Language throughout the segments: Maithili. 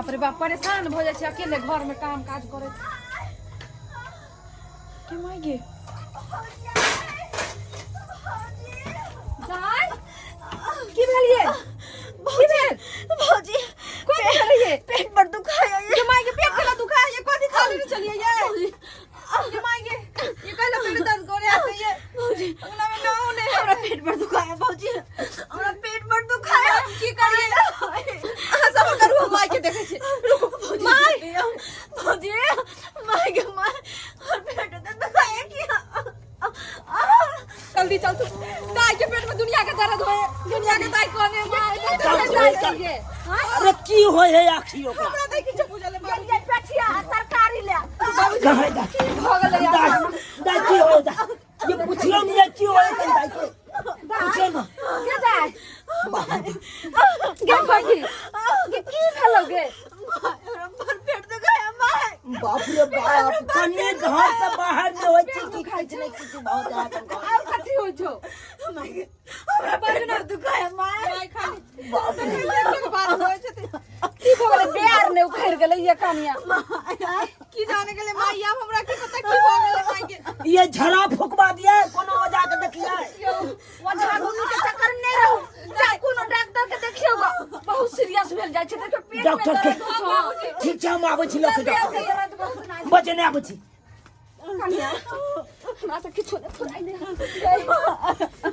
बाप रे बाप, परेशान भऽ जाइ छै अकेले घर में काम काज करे। के माय गे, दाय, की भेल ये? की भेल? भौजी, कोन भेल ये? पेट पर दुखाया ये। के माय के, पेट केना दुखाय ये? कथी खा लेने चलिए ये? के माय गे, ये कहला पेट दर्द करे आते ये? भौजी, अंगना में नाव नहीं। हमरा पेट पर दुखाया भौजी, हमरा पेट पर दुखाया। हम की करिए? अहाँ सब करू, हम माय के देखै छी, रुकू। भौजी, my. भौजी, my के my, हमर पेट दर्द दुखाया की? जल्दी चल तू। दाई के पेट में दुनिया के दर्द होए, दुनिया के। दाई कहने माय चल, दाई चल। ये अरे की होय है आखी ओकरा? हमरा नहीं किछु बुझल है बाबू। ये पेठिया तरकारी ले। कहाँ जा? भऽ गेलै यार। दाई, दाई, की होय दाई? ये पुछियो ने की होय है दाई के, पुछियो ना। गे दाई, गे भौजी, गे की भेलौ गे? My, हमरा बड़ पेट दुखाया my. बाप रे बाप, कन्ने घर से बाहर नहीं होय छी कि किछु नहीं किछु भऽ जाय अपन घर। आब कथी होइ छौ? My गे, हमरा पेट पर दुखाया my. My खाली बाप रे। के बात होइ छथि। की भऽ गेलै? बेर ने उखड़ि गेलै ये कनिया। की जाने गेलै माई, आब हमरा की पता की भऽ गेलै माई के। ये झड़ा फुकवा दिए कोनो ओझा के देखिए। यौ, ओझा गुनी के चक्कर में नहीं रहू। जा कोनो डॉक्टर के देखियौ ग, बहुत सीरियस भेल जाइ छै। देखियौ, पेट में डॉक्टर के दर्द होइ छै। ठीक छै, हम आबै छी लऽ के डॉक्टर पेट के। के दर्द बहुत नाजुक। बजे नहि आबै छी। कनिया, हमरा से किछो नहि फुराइ नहि।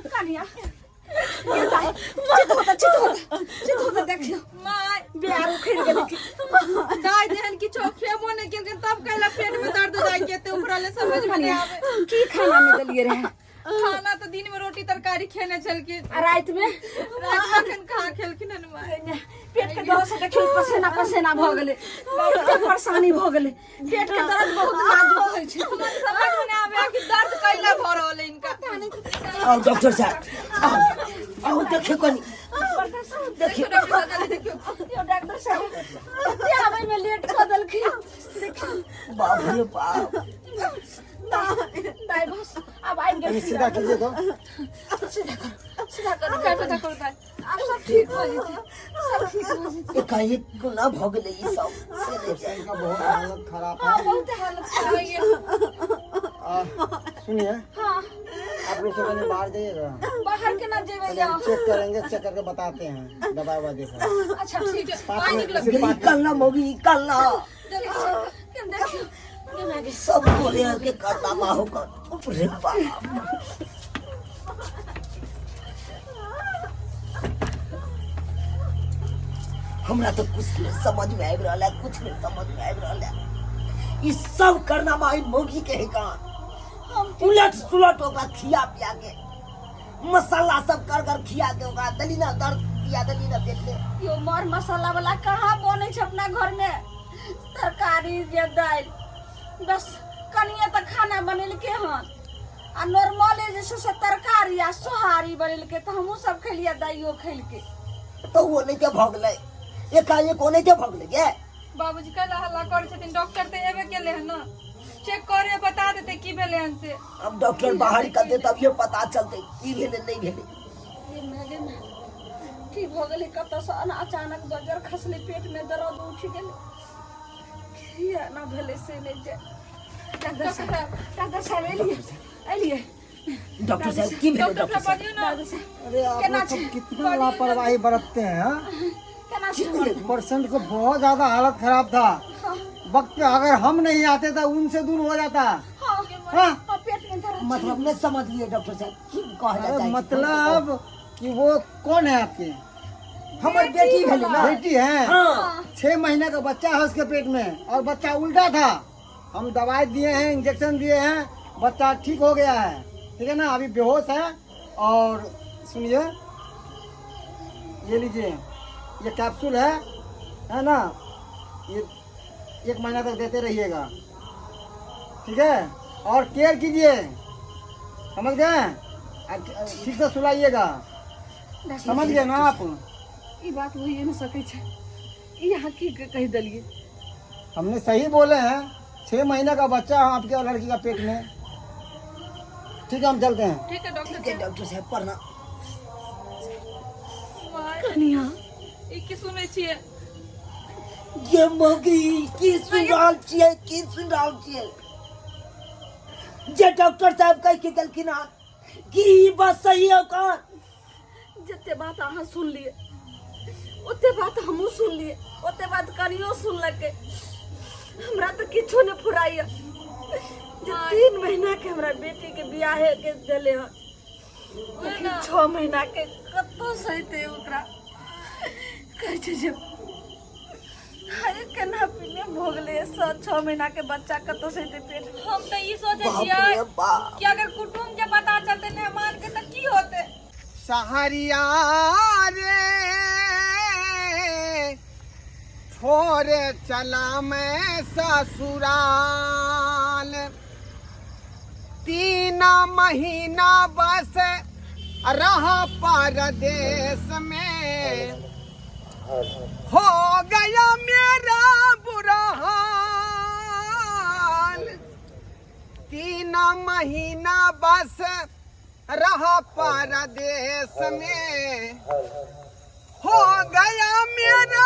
कनिया, ये दाइ, चित होता, चित होता, चित होता, देखियौ। माय। बेर उखड़ि गेलै की? दाई तेहन किछो खेबो नहि केलखिन, तब कहला पेट में दर्द दाई के एते उखड़ले, समझ में नहि आवे। की खाना में देलियै रहे? खाना तऽ दिन में रोटी तरकारी खेने छलखिन। आ राति में? रात में अखन कहाँ खेलखिन हन माय। पेट के दर्द से देखियौ पसेना पसेना भऽ गेलै, बहुत परेशानी भऽ गेलै। पेट के दर्द बहुत नाजुक होइ छै। समझ में नहि आवे कि दर्द कैला भऽ रहल है इनका। आउ डॉक्टर साहब, आउ, आउ, देखियो कनी, देखियो। डॉक्टर साहब, देखियौ। यौ डॉक्टर साहब, एते आबै में लेट कऽ देलखिन। देखियौ। बाप रे बाप। दाइ, बस आब आबि गेल। सीधा कीजिए तो। सीधा करू, सीधा करू। सीधा करू दाई। आब सब ठीक हो जेतै, सब ठीक हो जेतै। एकाएक कोना भऽ गेलै ई सब से नहि जानि। इनका बहुत हालत खराब हाँ है। बहुत हालत खराब है। सुनिए। हाँ। आप लोग से कहीं बाहर जाइएगा। बाहर केना जेबै? पहले हम चेक करेंगे, चेक करके बताते हैं, दवाई ववाई देकर। अच्छा, ठीक है। 5 मिनट, सिर्फ ई 5 मिनट। कल्ला मौगी, ई कल्ला। देखियौ, केना के सब गोरे के कारनामा होकर रे बाप। हमरा तो कुछ नहीं समझ में आबि रहल है, कुछ नहीं समझ में आबि रहल है। ई सब कारनामा ई मौगी के है कान। उलट सुलट ओकरा खिया पिया के, मसाला सब कर कर खिया के ओकरा दली ना, दर्द दिया दली ना पेट में। यो मर मसाला वाला कहाँ बनै छै अपना घर में? तरकारी या दालि बस। कनिए तऽ खाना बनेलकै हन आ नॉर्मले जे छै से तरकारी आ सोहारी बनेलकै, तऽ हमहूँ सब खेलियै, दाइयो खेलकै। तऽ ओ नहि के भऽ गेलै, एकाएक ओ नहि के भऽ गेलै गे? बाबूजी, कैला हल्ला करै छथिन? डॉक्टर तऽ एबे केले हन ने, चेक करे बता देते की भेलै हन से। अब डॉक्टर बाहर करते तभिए पता चलते की भेलै नहि भेलै। गे माय, गे माय, की भऽ गेलै? कतऽसँ अचानक बजर खसलै, पेटमे दर्द उठि गेलै, की एना भेलै से नहि जे। डॉक्टर साहब, डॉक्टर साहब, एलियै, एलियै। डॉक्टर साहब, की भेलै डॉक्टर साहब? बजियौ ने। डॉक्टर साहब। अरे आप केना लोग सब छै? कितना लापरवाही बरतते हैं, हाँ? केना छै? पेशेंट को बहुत ज्यादा हालत खराब था। वक्त पे अगर हम नहीं आते तो उनसे दूर हो जाता। हाँ। हाँ? हाँ, पेट में दर्द। मतलब नहीं समझ लिए डॉक्टर साहब, की कहला अरे चाहै छी? मतलब कि वो कौन है आपके? हमर बेटी भेलै ना। बेटी है? हाँ। 6 महीने का बच्चा है उसके पेट में और बच्चा उल्टा था। हम दवाई दिए हैं, इंजेक्शन दिए हैं, बच्चा ठीक हो गया है, ठीक है ना? अभी बेहोश है। और सुनिए, ये लीजिए, ये कैप्सूल है है ना? ये एक महीना तक देते रहिएगा, ठीक है? और केयर कीजिए, समझ गए? ठीक से सुलाइएगा, समझ गए ना आप? ई बात होइए नहि सकै छै। ई अहाँ की कहि देलियै? हमने सही बोले हैं। 6 महीने का बच्चा है आपके लड़की का पेट में। ठीक है, हम चलते हैं। ठीक है डॉक्टर। ठीक है डॉक्टर साहब, प्रणाम। माय। कनिया। ई की सुनै छियै? ये मौगी की सुनि रहल छियै, की सुनि रहल छियै? जे डॉक्टर साहब कहि के गेलखिन हन कि ई बात सही है ओकर? जते बात अहाँ सुनलिए ओते बात हमहूँ सुनलिए, ओते बात कनियो सुनलकै। हमरा तऽ किछो नहि फुराइए जे 3 महीना के हमरा बेटी के बियाहे के देले हन, लेकिन 6 महीना के कतौ सहिते ओकरा कहै छै जे अरे केना पीने भऽ गेलै 6 महीना के बच्चा कतौ सहिते पेट। हम तऽ ई सोचै बाप छियै रे बाप। कि अगर कुटुम्ब के पता चलतै मेहमान के तऽ की होतै। सहरिया रे छोड़ चला मैं ससुराल, 3 महीना बस रहा परदेश में, हो गया मेरा बुरा हाल। 3 महीना बस रहा परदेश में, हो गया मेरा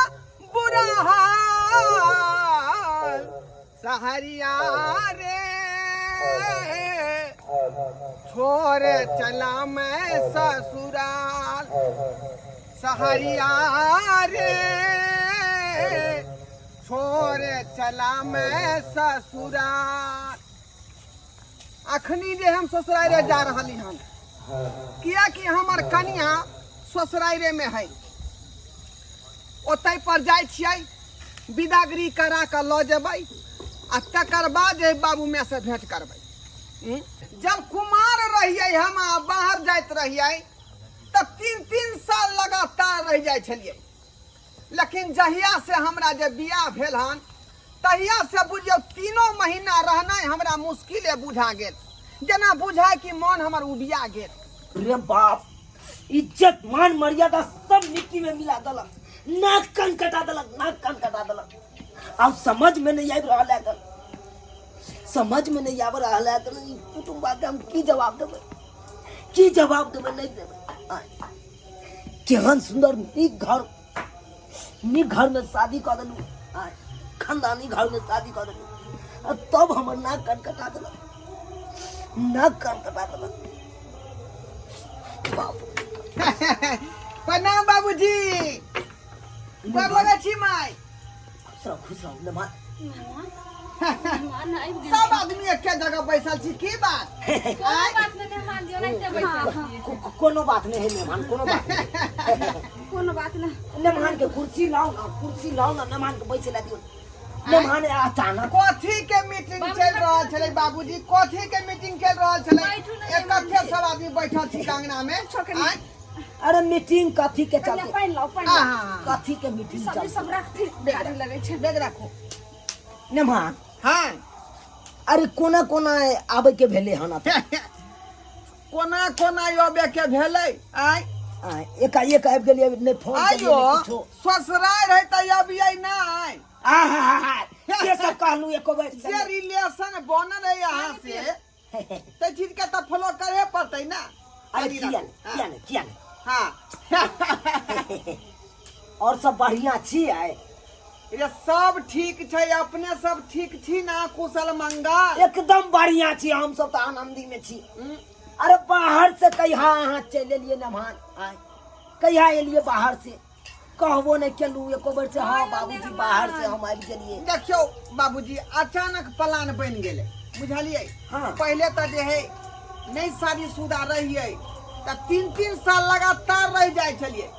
बुरा हाल। सहरिया रे छोड़ चला मैं ससुराल, सहरिया रे छोड़ चला मैं ससुराल। अखनी जे हम ससुरारे जा रहली हन, कियाकि हमर कनिया ससुरारे में है, ओतै पर जाइ छियै, विदागरी करा कऽ लऽ जेबै आ तकर बाद जे बाबू माय से भेंट करबै। जब कुमार रहियै हम आ बाहर जाइत रहियै तऽ 3-3 साल लगातार रहि जाइ छलियै, लेकिन जहिया से हमरा जे बियाह भेल हन तहिया से बुझियौ 3 महीना रहनाइ हमरा मुश्किले बुझा गेल, जेना बुझाय कि मन हमर उबिया गेल। रे बाप, इज्जत मान मर्यादा सब मिट्टी में मिला देलक, नाक कान कटा देलक, नाक कान कटा देलक। आब समझ में नहीं आबि रहल है, समझ में नहीं आबि रहल है ई कुटुम्ब के हम की जवाब देबै, की जवाब देबै, नहीं देबै। आय, केहन सुंदर नीक घर, नीक घर में शादी कऽ देलहुँ, आय, खानदानी घर में शादी कऽ देलहुँ, आ तब हमर नाक कान कटा देलक, नाक कान कटा देलक। बाप। प्रणाम बाबूजी, गोर लगै छी माय। खुश रहो, खुश रहो, मेहमान। मेहमान आबि गेल। सब आदमी एके जगह बैसल छी, की बात? कोनो बात नहि मेहमान जी, ओनाहिते बैसल छियै। कोनो बात नहीं है मेहमान, कोनो बात नहीं। कोनो बात नहीं। मेहमान के कुर्सी लाओ ना, कुर्सी लाओ ना, मेहमान के बैसे ला दियो। मेहमान अचानक कथी के मीटिंग चल रहल छलै बाबूजी? कथी के मीटिंग चल रहल छलै? बैठू ने एकट्ठे सब आदमी बैठल छी अंगना में। आँय? अरे मीटिंग कथी के कनिया चलते? पानि लाओ, पानि लाओ। आहा। कथी के मीटिंग सब चलते? सब रखथि, गाड़ी लगै छै। बैग राखू। मेहमान। हाँ। अरे कोना कोना आबै के भेलै हन अतऽ? कोना कोना आबै के भेलै? आँय? आँय, एकाएक आबि गेलियै, नहि फोन केलियै, आइयो नहि किछो। ससुराल रहै तऽ अबियै नहि। आहा, से सब कहलहुँ एको बेर। जे रिलेशन बनल है अहाँ से, तै चीज के तऽ फॉलो करे पड़तै ना। अरे किया नहि, किया नहि, किया नहि। हाँ। और सब बढ़िया छी आइ? रे सब ठीक छै, अपने सब ठीक छी ना? कुशल मंगल? एकदम बढ़िया छी, हम सब तऽ आनंदी में छी। अरे बाहर से कहिया अहाँ चलि एलियै नमहान? आइ कहिया एलियै बाहर से? कहबो नहि केलहुँ एको बेर से हाँ बाबूजी बाहर से हम आबि गेलियै। देखियौ बाबूजी, अचानक प्लान बनि गेलै, बुझलियै? हाँ। पहिले तऽ जे है नहि शादीशुदा रहियै तऽ 3-3 साल लगातार रहि जाइ छलियै,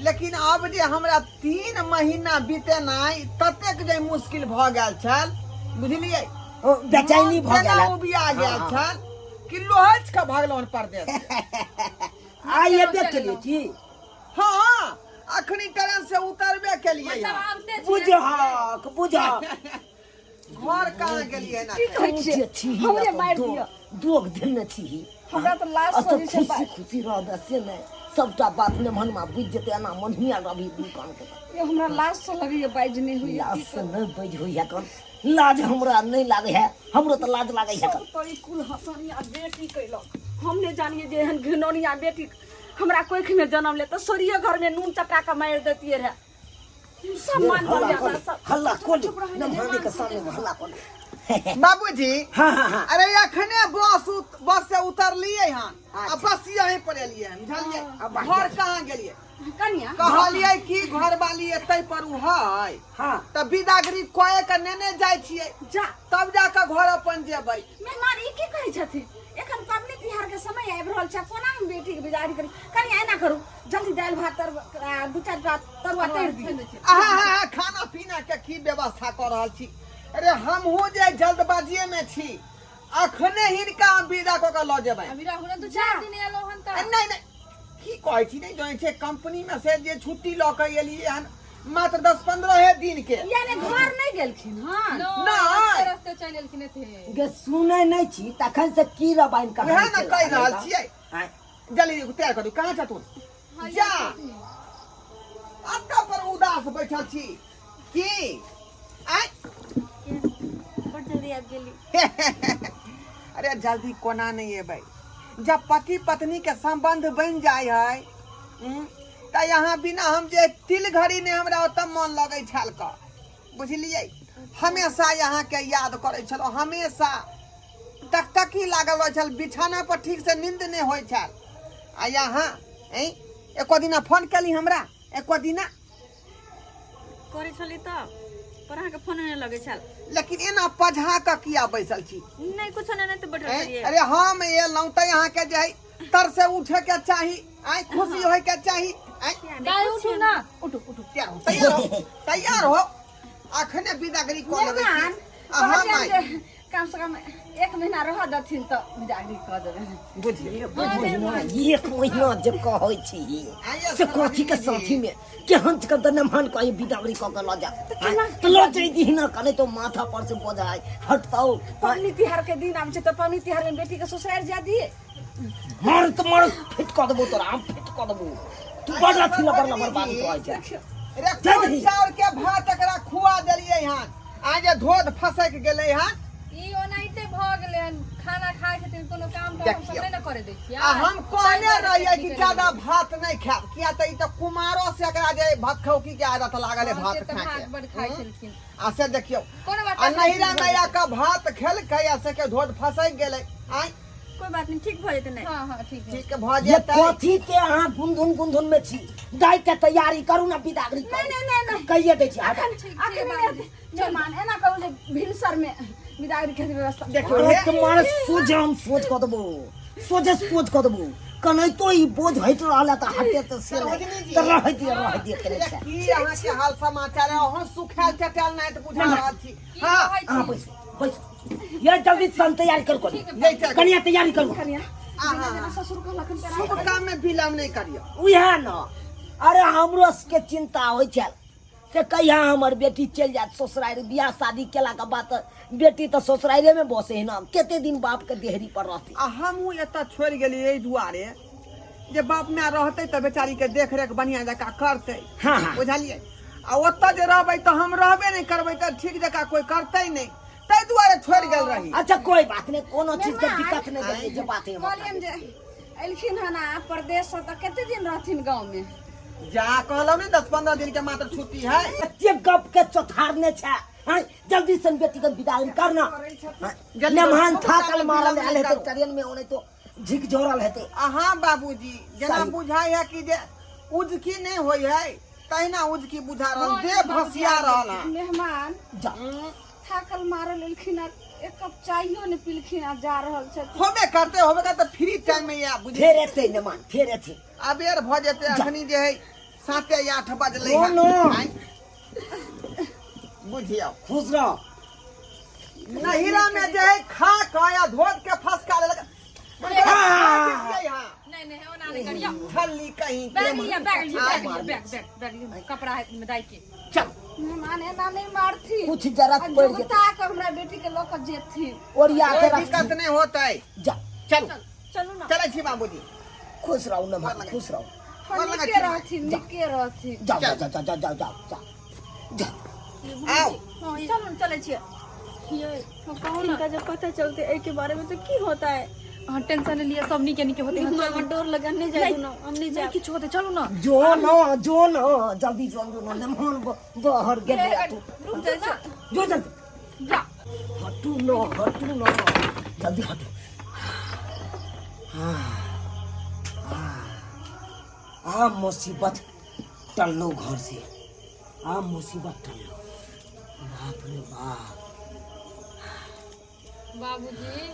लेकिन आब जे हमरा 3 महीना बीतेनाइ ततेक जे मुश्किल भऽ गेल छल, बुझलियै? ओ, बेचैनी भऽ गेल तेना हैत। उबिया गेल हाँ, हाँ। छल कि लोहछि कऽ भगलहुँ हन परदेश। आइ एबे केलियै की? हाँ, अखनी ट्रेन से उतरबे केलियै। मतलब हन। आबते छियै। बुझहक, बुझहक। घर कहाँ गेलियै ना? की कहै छियै? छी हमरे मारि दिअ। दोग देने छी। हमरा तऽ लाज अतऽ सजी छै। खुशी खुशी रहबै से नहि, सबटा बात ने मनमा बुझि जेतै, एना मनहिया रवि दुकान के। ये हमरा लाज से लगैया, बाजि नहि होइया। लाज से नहि बाजि होइया कन? लाज हमरा नहि लागै है, हमरो तऽ लाज लागै है। सब तो ई कुल हसनिया बेटी कैलक, हम नहि जानिए जे एहन घिनौनिया बेटी हमरा कोखिमे जन्म ले तऽ सोरिये घरमे नून चटा कऽ मारि दैतियै रहे। सब सब मान हल्ला सम्मान कर सब हल्ला कोली नमहाने के सामने में हल्ला कोली बाबूजी हाँ हाँ हाँ अरे अखने बस बस से उतरलिए हन आ बस यहीं पर एलिए हन बुझलिए घर कहाँ गेलिए कनिया कहलिए कि घर वाली एतै पर उ है हाँ तऽ विदागरी कए के नेने जाइ छियै जा तब जाके घर अपन जेबै मेहमान ई की कहै छथिन एखन पबनी तिहार के समय आबि रहल छै कोना हम बेटी के विदागरी करी कनिया एना करू जल्दी दालि भात तर आ, दू चारि टा तरुआ तरि दियौ आहा हा हा खाना पीना के की व्यवस्था कऽ रहल छी अरे हमहूँ जे जल्दबाजिए में छी अखने हिनका हम विदा कऽ के लऽ जेबै अभी राहुल दू चार दिन एलो हन अरे तऽ नहीं नहीं की कहै छी नहीं जानै छै कंपनी में से जे छुट्टी लऽ के एलियै हन मात्र 10-15 दिन के यानी घर नहीं गेलखिन हन नहि। रस्ते रस्ते चलि एलखिन एथे गे सुनै नहि छी तखन से की रबाइन कहानी वएह ने चलि कहि रहल रहल छियै आँय, जल्दी तैयार करू कहाँ छथुन जा अतऽ पर उदास बैठल छी की आँय बड़ जल्दी आबि गेली अरे जल्दी कोना नहीं एबै जब पति पत्नी के संबंध बन जाय है तऽ यहाँ बिना हम जे तिल घड़ी नहि हमरा ओतऽ मन लगै छल कऽ बुझलियै हमेशा यहाँके याद करै छलहुँ हमेशा टकटकी लागल रहै छल बिछाना पर ठीक से नींद नहि होइ छल आ यहाँ ऐं एको दिना फोन केली हमरा एको दिना करै छली तऽ पर अहाँके फोन नहि लगै छल लेकिन एना पझा कऽ किया बैसल छी नहि कुछो नहि नहि तऽ बैठल ऐं? छलियै अरे हम एलहुँ तऽ अहाँके जे है तर से उठे के चाही आइ खुशी होय के चाही आइ दाइ उठू ना उठू उठू तैयार हो तैयार हो तैयार हो अखने विदागरी कऽ लेबै मेहमान छी। आ हम कहलियनि आइ जे कम से कम एक महीना रह देथिन तऽ विदागरी कऽ देबै बुझलियै महीना एक महीना जे कहै छी आइए से कथी के साथी में केहन के तऽ नमहन कहीं विदावरी कऽ के लऽ जा तऽ लऽ जैती ना कने तो माथा पर से बोझ आय हटतौ पबनी तिहार के दिन आबै छै तऽ पबनी तिहार में बेटी के ससुरारि जा दिए मार तऽ मार फिट कऽ देबो तोरा हम फिट कऽ देबो तू बड़ अथी लबर लबर बात कहै छै रे जा कोन दही। चाउर के भात एकरा खुआ देलियै हन आ जे धोध फसैक गेलै हन ई ओनाहिते भऽ गेलै हन खाना खाइ छथिन कोनो काम ताम हम सब देखियौ। नहि ने करे दै छियै आ हम कहने ताहि दुआरे रहियै कि ठीक ज्यादा भात नहि खायब किया तऽ ई तऽ कुमारो से एकरा जे भतखौकी के आदत लागल है हँ, भात से तऽ खाय भात के बड खाइ छलखिन आ से देखियौ कोनो बात आ नहि, नहिरा मैया के भात खेलकै आ से के धोध फसैक गेलै आँय कोई बात नहीं ठीक भऽ जेतै नहि हँ हँ ठीक है ठीक भऽ ये जेतै कथी के अहाँ गुनधुन गुनधुन में छी दाइ के तैयारी करू ना विदागरी नहीं नहीं नहीं नहीं कहिए दै छी हटा ठीक अखन छै नहि बाबूजी। मेहमान एना करू जे भिनसर में विदागरी के व्यवस्था देखियौ अरे हे तुम्हारे सोझे हम सोच कऽ देबो सोझे सोच कऽ देबो कनाहितो ई बोझ हटि रहल है तऽ हटे तऽ से नहि तऽ रहै दिअ रहै दिअ केने अरे छै की अहाँके हाल समाचार है अहूँ सुखायल चटायल नहि तऽ बुझा रहल छी की हँ कहै अहाँ छी बैसू बैसू ये जल्दी से हम तैयारी करू कनी नहि तैयार कनिया तैयारी करू कनिया आहा। जेना ससुर कहलखिन तेना शुभ काम में विलम्ब नहीं करियो उएह न अरे हमरो सबके चिंता होइ छल से कहिया हमर बेटी चलि जायत ससुरारि बियाह शादी केलाके बाद तऽ बेटी तऽ ससुरारिमे बसे है न कते दिन बापके देहरी पर रहतै आ हमहूँ एतऽ छोड़ि गेलियै एहि दुआरे जे बाप माय रहतै तऽ बेचारी के देख रेख बढ़िआँ जकाँ करतै हाँ, हाँ। बुझलियै आ ओतऽ जे रहबै तऽ हम रहबे नहि करबै तऽ ठीक जकाँ कोइ करतै नहि ताहि दुआरे छोड़ि गेल रही अच्छा कोई बात नहीं कोनो चीज के दिक्कत नहीं देते जे बात है कहलियनि जे एलखिन हन आ परदेश से तऽ कते दिन रहथिन गाँव में जा कहलहुँ ने 10-15 दिन के मात्र छुट्टी है एते गप के चौथारने छै हाँ जल्दी से बेटी के विदाई करना जल्दी मेहमान करू, थाकल मारल विलम्ब आयल नहि हेतै करू। ट्रेन में ओने तो झिक झोरल हेतै अहाँ बाबूजी जेना सही। बुझाइ है कि जे उजकी नहि होइ है तहिना उजकी बुझा रहल देह भसिया रहल हँ मेहमान जा थाकल मारल एलखिन आ एक कप चाइयो ने पीलखिन आ जा रहल छथिन होबे करते होबे करते फ्री टाइम में या बुझी फेर एतै मेहमान फेर एथिन अबेर भऽ जेतै अखनी जे है 7 या 8 बजलै ओ हन। नो। आँय। बुझियौ खुश रह नहिरा में जे है खा कऽ या धोत के फसका लेलक नहीं नहीं ओना नहीं करियो थल्ली कहीं के बैग लिया बैग लिया बैग लिया बैग बैग बैग लिया कपड़ा है में दाई के चल मेहमान एना नहीं मारथिन कुछ जरूरत आ पड़ि जेतै जुगता के हमरा बेटी के लऽ कऽ जेथिन ओरिया के कोई रख दिक्कत नहीं होतै जा चल चलू ना चलै छी बाबूजी खुश रहू मेहमान खुश रहू पर नीके रहथिन नीके रहथिन जाओ जाओ जाओ जाओ जाओ जाओ जाओ जाओ आओ हाँ चलू ना चलै छियै ये कहू ना इनका जब पता चलते एहि के बारे में तो की होता है अहाँ टेंशन नहीं लिअ सब नीके नीके होते हमरा डर लगे हम नहीं जाए ना हम नहीं जाए किछु होते चलू ना जो न जो न जल्दी जो जो न मेहमान बाहर गेलै तू रुक जाए ना जो जल्दी जा हटू न हटू न जल्दी हटू आ मुसीबत टल्लो घर से आ मुसीबत टल्लो बाप रे बाप बाबूजी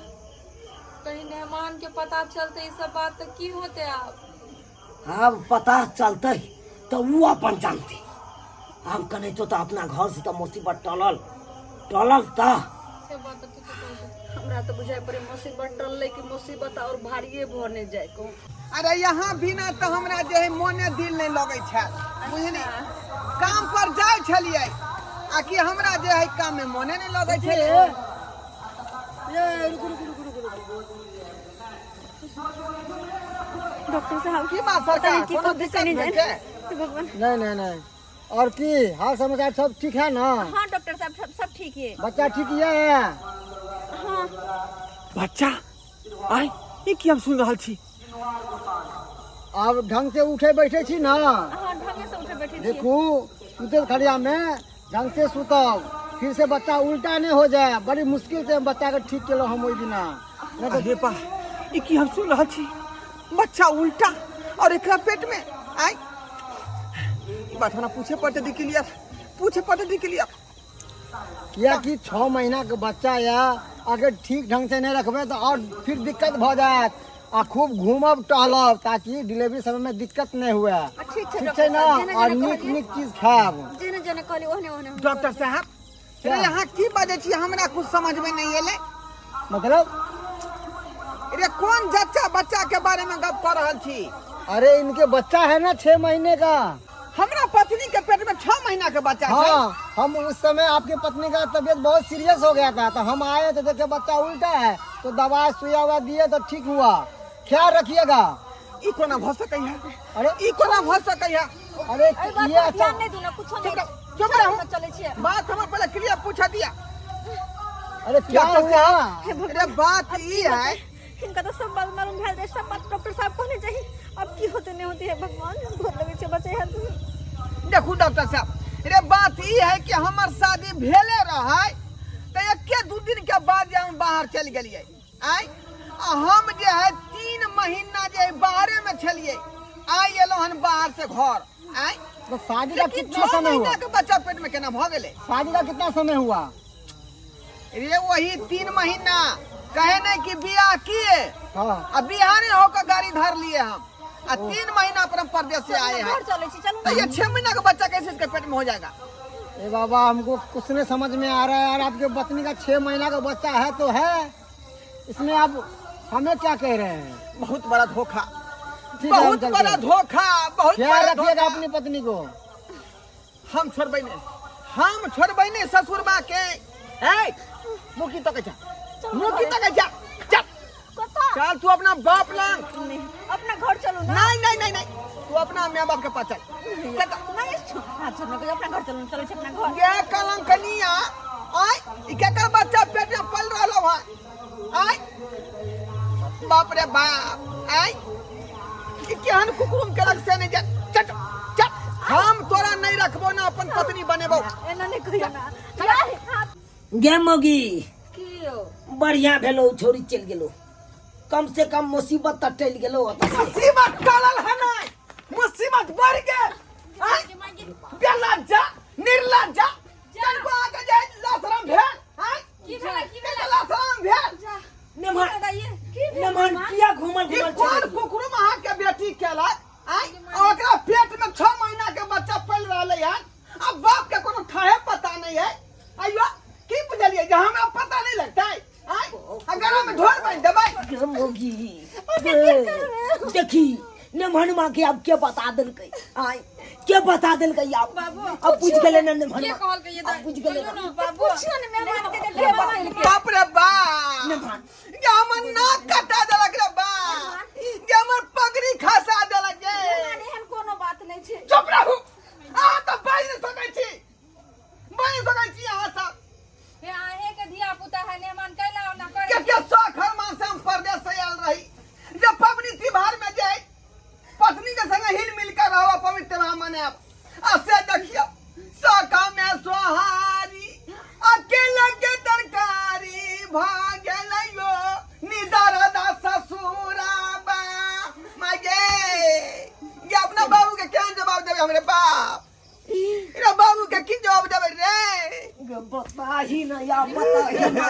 कहीं मेहमान के पता चलते ई सब बात तो की होते आब आब पता चलते तो वो अपन जानते आब कने तो अपना घर से तो मुसीबत टलल टलल ता से बात तो ठीके कहै छथिन। हमरा तो बुझाइ पड़े मुसीबत टललै कि मुसीबत और भारिये भऽ नहि जाय कहूँ अरे यहाँ बिना तऽ हमरा जे है मोने दिल नहि लगै छल बुझली काम पर जाइ छलियै आ कि हमरा जे है काम में मोने नहि लगै छलै ये रुको रुको रुको रुको रुको डॉक्टर साहब की बात सरकार की कोनो कहते दिक्कत नहीं भेल जाने छै? भगवान नहीं नहीं नहीं और की हाल समाचार सब ठीक है ना हाँ डॉक्टर साहब सब सब ठीक है बच्चा ठीक ये है हाँ बच्चा आय ई की हम सुन रहल छी आब ढंग से उठे बैठे छी ना हाँ ढंगे से उठे बैठे छी देखू सुते खड़िया में ढंग से सुतब फिर से बच्चा उल्टा नहीं हो जाए बड़ी मुश्किल से हम बच्चा के ठीक केलो हम ओहि दिना नहीं तो अरे बा ई की हम सुन रहल छी बच्चा उल्टा और एकरा पेट में आय ई बात हमरा पूछे पड़ते दी क्लियर पूछे पड़ते दी क्लियर कियाकि 6 महीना के बच्चा या अगर ठीक ढंग से नहीं रखबे तो और फिर दिक्कत भ जायत आ खूब घूमब टहलब ताकि डिलीवरी समय में दिक्कत नहीं हुए ठीक छै ठीक छै डॉक्टर ना साहब जेना और जेना नीक कहलियै नीक चीज खायब जेना जेना कहलियै ओहने ओहने हम डॉक्टर साहब अरे यहाँ की बाजै छी हमरा कुछ समझ में नहीं एलै मतलब अरे कौन जच्चा बच्चा के बारे में गप कर रहल छी अरे इनके बच्चा है ना 6 महीने का हमरा पत्नी के पेट में 6 महीना के बच्चा छै हाँ हम उस समय आपके पत्नी का तबीयत बहुत सीरियस हो गया था तो हम आए तो देखे बच्चा उल्टा है तो दवा सुइया हुआ दिए तो ठीक हुआ ख्याल रखिएगा ई कोना भ सकै है अरे ई कोना भ सकै है अरे एहि बात ये पर अच्छा ध्यान नहि दू ना कुछो चुप नहि रहो, चुप रहो। चलै छियै बात हमरा पहले क्लियर पूछ दिया अरे क्या डॉक्टर हुआ साहब अरे बात ई है हिनका तऽ सब बात मालूम भेल रहै सब बात डॉक्टर साहब कहने चाही अब की होते नहीं होते है भगवान गोर लगै छै बचे है देखू डॉक्टर साहब अरे बात ई है कि हमर शादी भेले रहै तऽ एके दू दिन के बाद जे हम बाहर चलि गेलियै आय आ हम जे है 3 महीना जे बाहरे में छलियै आइ एलहुँ हन बाहर से घर आय तो शादी का लेकिन कितना 6 समय महीना हुआ के बच्चा पेट में केना भऽ गेलै शादी का कितना समय हुआ रे वही 3 महीना कहे नहीं कि बियाह किए हाँ आ बिहारे होकर गाड़ी धर लिए हम आ 3 महीना पर हम परदेश से आए हैं घर चलै छी चलू तो ये 6 महीना का बच्चा कैसे इसके पेट में हो जाएगा ए बाबा हमको कुछ नहीं समझ में आ रहा है यार आपके पत्नी का 6 महीना का बच्चा है तो है इसमें आप हमें क्या कह रहे हैं बहुत बड़ा धोखा ठीक है, हम बहुत चलते बड़ा हैं। धोखा बहुत ख्याल बड़ा रखिएगा धोखा अपनी पत्नी को हम छोड़बै नहीं हम छोड़बै नहीं ससुरबा के ए मुकी तो जा मुकी तो जा चल कतऽ चल तू अपना बाप लंग नहीं अपना घर चलू ना नहीं नहीं नहीं नहीं तू अपना माँ बाप के पास चल चल नहीं हाथ छोड़ना अपना घर चलू चलै छी अपना घर ये कलंकनिया आय ई केकर बच्चा पेट में पल रहलो है आय बाप रे बाप आय ई केहन कुकुरुम केलक से नहीं जा चट चट हम तोरा नहीं रखबो ना अपन पत्नी बनेबो एना नहीं कहियो ना यार हाथ गे मौगी की यौ बढ़िया भेलो छोरी चलि गेलो कम से कम मुसीबत तऽ टलि गेलो ओतऽ से। मुसीबत टलल है नहीं मुसीबत बढ़ गेल आय बेलज्जा निर्लज्जा तनको आके जाय लाशरम भेल आय की भेलै की भेलै लाशरम भेल नेमान नेमान किया घूमल ई घूमल कोन चलि कुकुरुम अहाँ के बेटी केलक आय आ ओकरा पेट में 6 महीना के बच्चा पल रहलै हन आ बाप के कोनो ठाहे पता नहीं है आइयो की बुझलियै जे हमरा पता नहीं लगतै आय आ गला में ढोर बांधि देबै गे मौगी गे देखी नेमहनमा के अब के बता देलकै आय के बता देलकै आब अब बुझ गेलै ने के नेमहनमा कहलकै ये अब बुझ गेलै ने बाबू पूछियो ने मेहमान के जे के बतेलकै बाप रे बाप नेमहन गे हमर नाक कटा देलक रे बाप गे हमर पगड़ी खसा देलक गे मेहमान एहन कोनो बात नहीं छै चुप रहू अहाँ तऽ बाजि नहि सकै छी बाजि सकै छी अहाँ सब हे अहें के धिया पुता है मेहमान कैला ओना करे कते शौक हर मास हम परदेश से आयल रही बताही न या बताही न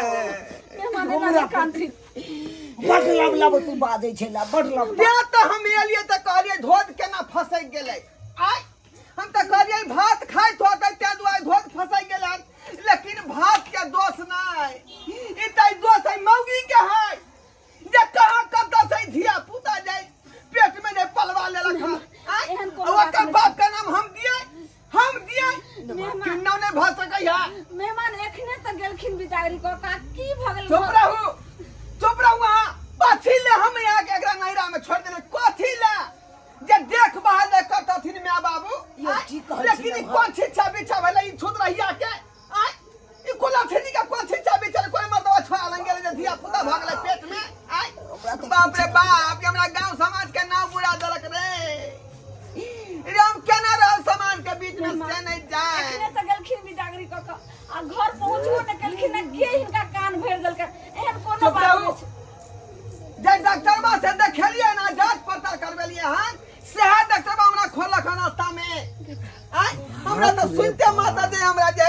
मेहमान एना नहि कानथिन बड लब लब तू बाजै छै ला बड लब तें तऽ हम एलियै तऽ कहलियै धोध केना फसैक गेलै आय हम तऽ कहलियै भात खाइत होतै तें दुआरे धोध फसैक गेलै लेकिन भात के दोष नहि ई तऽ दोष है मौगी के है जे कहाँ कतऽ से धिया पुता जाय पेट में जे पलवा लेलक हन आय एहन कोनो ओकर बात नहि बाप के नाम हम दियै हम दियै मेहमान किन्नौ नहि भऽ सकैया मेहमान एखने तऽ गेलखिन बिदागरी कऽ का की भऽ गेल चुप रहू चुप रहू अहाँ कथी ले हम यहाँ के एकरा नैरा में छोड़ देले कथी ले जे देख बहाल ले करतथिन माय बाबू यौ, आँय? की कहै छी लेकिन ई अहाँ? कोन छिच्छा बिच्छा भेलै ई छुत रहिया के आँय? ई कोला छेनी के कोन छिच्छा बिच्छा कोई मर्दवा छोड़ा लंग गेलै जे धिया पुता भऽ गेलै पेट में आँय? बाप रे बाप ये हमरा गांव समाज के नाम बुरा देलक रे रे हम केना रहल समाज के बीच में से नहीं जाए एखने तऽ गेलखिन बिदागरी कऽ कऽ आ घर पहुँचबो नहि केलखिन आ के हिनका कान भरि देलकै एहन कोनो चुप बात रहू नहि छै जे डॉक्टरबा से देखेलियै ना जांच पड़ताल करबेलियै हन सएह डॉक्टरबा हमरा खोलक हन रास्ता में आय हमरा तऽ सुनते माता दे हमरा जे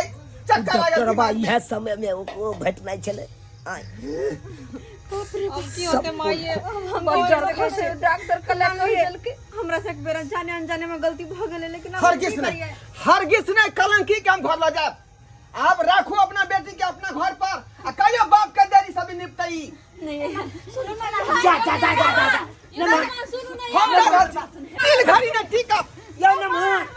चक्कर आ गेल डॉक्टरबा इएह समय में ओकरो भेटनाइ छलै आय अब की होते माइये हम बड़ की डर कर सकै खसै छी? डॉक्टर कला कहि देलकै हमरा से एक बेर जाने अनजाने में गलती भऽ गेलै लेकिन अब हम हरगिज की नहीं करियै? हरगिज नहीं कलंकी के हम घर लऽ जायब आब राखू अपना बेटी के अपना घर पर आ कहियो बाप के देरी सब निपटई नहीं सुनू ने जा जा जा जा जा जा नमन हम जा रहल छी तिल घड़ी ने टिकब यौ नमन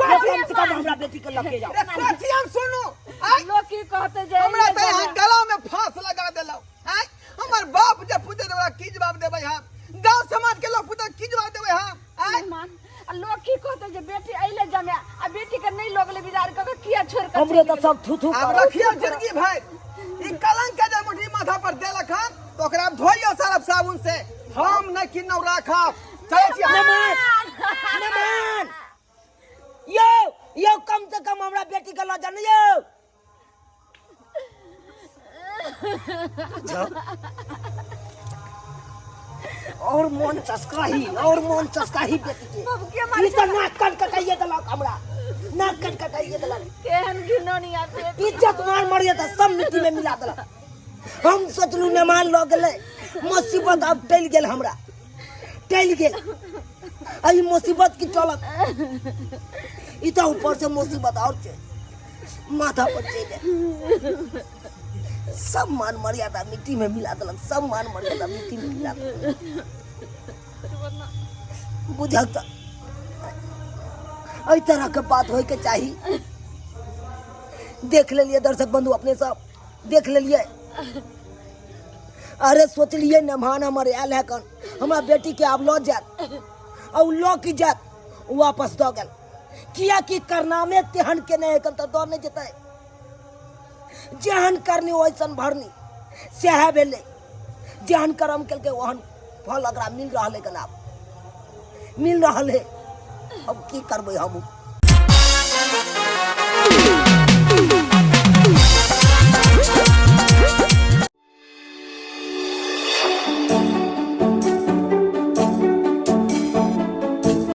यौ कम से कम हमरा बेटी के लके जाओ रे कथी हम सुनू आय लोग की कहते जे हमरा तऽ यहाँ गला में फांस लगा देलौ आय हमर बाप जे पूछे हमरा की जवाब देबै हम गांव समाज के लोग पूछे की जवाब देबै हम आय मेहमान आ लोग की कहते जे बेटी अइले जमे आ बेटी के नहीं लोगले बिदार कऽ के किया छोड़ के हमरे तऽ सब थू थू आब रखियो जिंदगी भरि ई कलंक के जे मुठी माथा पर देलक हन तऽ ओकरा आब धोइयो सरफ साबुन से हम नहि किन्नौ राखब चलै छी हम। नमन नमन यौ यौ कम से कम हमरा बेटी के लऽ जाउ ने यौ जाओ। और मोन चस्काही और मोन चस्काही बेटी के बाबू के ई तऽ नाक कान कटाइए देलक हमरा नाक कान कटाइए देलक केहन घिनौनी आते इज्जत मार मरिए तऽ सब मिट्टी में मिला देलक हम सोचलू मेहमान लऽ गेलै मुसीबत आब टलि गेल हमरा टलि गेल आ ई मुसीबत की चलत ई तऽ ऊपर से मुसीबत और छै माथा पर चलि आयल सब मान मर्यादा मिट्टी में मिला देलक सब मान मर्यादा मिट्टी में मिला देलक बुझल तऽ एहि तरहके बात होइके चाही देख लेलियै दर्शक बंधु अपने सब देख लेलियै अरे सोचलियै मेहमान हमर आयल है कन हमरा बेटीके आब लऽ जायत आ ओ लऽ के जायत ओ वापस दऽ गेल कियाकि करनामे तेहन केने है कन तऽ दऽ नहि जेतै जेहन करनी ओइसन भरनी सएह भेलै जेहन कर्म केलकै ओहन फल ओकरा मिल रहल है कन आब मिल रहल है अब की करबै हमहूँ।